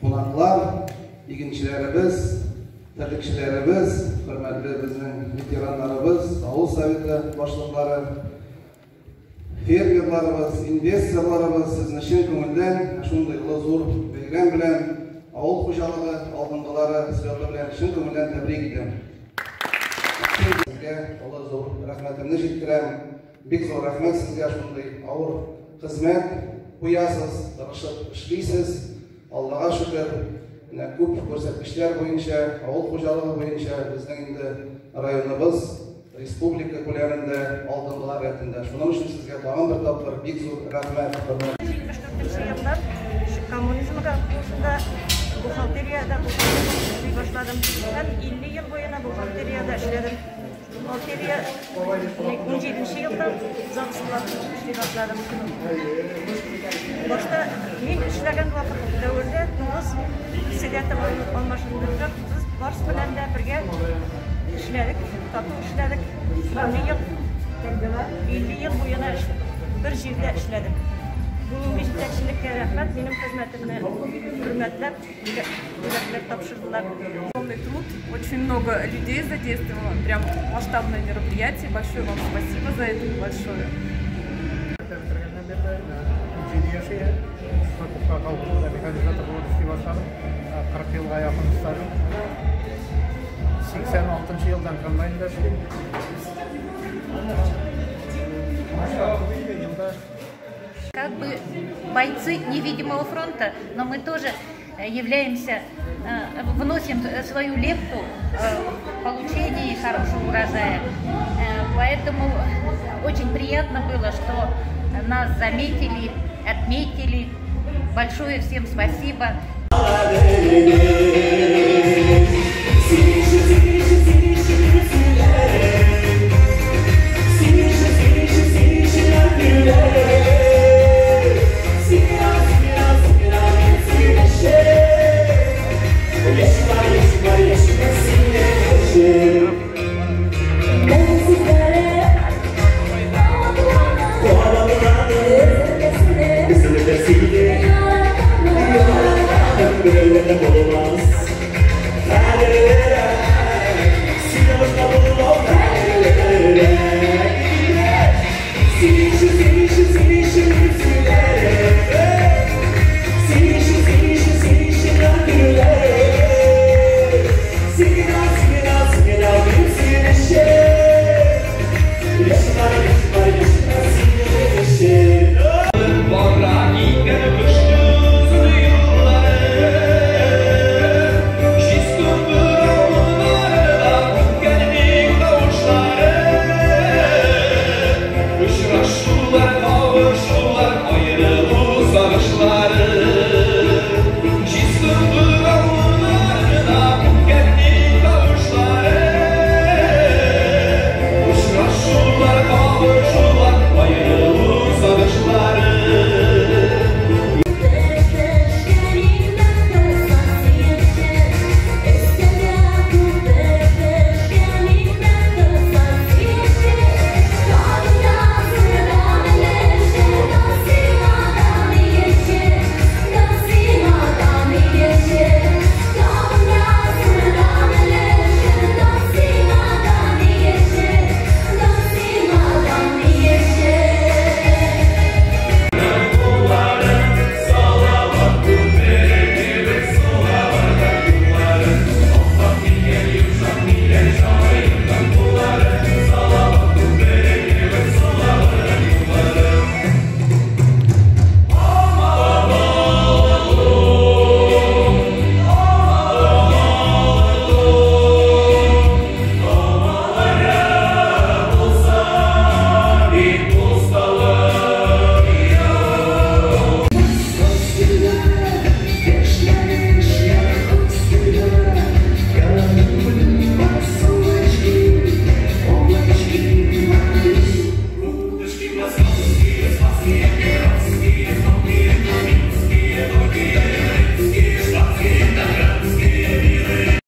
кунаклар, игенчеләребез, терлекчеләребез, хөрмәтле безнең ветераннарыбыз, авыл советы башлыклары, фермерларыбыз, инвесторларыбыз, сезне чын күңелдән шундый олы зур бәйрәм белән, авыл хуҗалыгы алдынгылары слеты белән чын күңелдән тәбрик итәм. Сезгә олы зур рәхмәтемне җиткерәм. Бик зур рәхмәт сезгә, шундый авыр хезмәт куясыз, тырышып эшлисез. Аллага шөкер, менә күп күрсәткечләр буенча, авыл хуҗалыгы буенча безнең инде районыбыз республика күләмендә алдынгылар рәтендә. Шуның өчен сезгә тагын бер тапкыр бик зур рәхмәт, хөрмәт. 74 елдан коммунизм колхозында бухгалтериядә эшли башладым. Һәм 50 ел буена бухгалтериядә эшләдем. Бухгалтерия 17 елдан ЗАГСлар эшли башладым. Башта мин эшләгән вакыт дәвердә 9 председатель алмашындырдык. Без барс белән дә бергә эшләдек, тату эшләдек. 50 ел буена бер җирдә эшләдек. Бүгенге җитәкчелеккә рәхмәт, минем хезмәтемне хөрмәтләп, бүләкләр тапшырдылар. Огромный труд, очень много людей задействовано, прям масштабное мероприятие. Большое вам спасибо за это большое. Механизатор булып эшли башладым. 40 елга якын стажым. 86 елдан комбайнда эшлим. Как бы бойцы невидимого фронта, но мы тоже являемся, вносим свою лепту в получении хорошего урожая. Поэтому очень приятно было, что нас заметили, отметили. Большое всем спасибо. Hadi.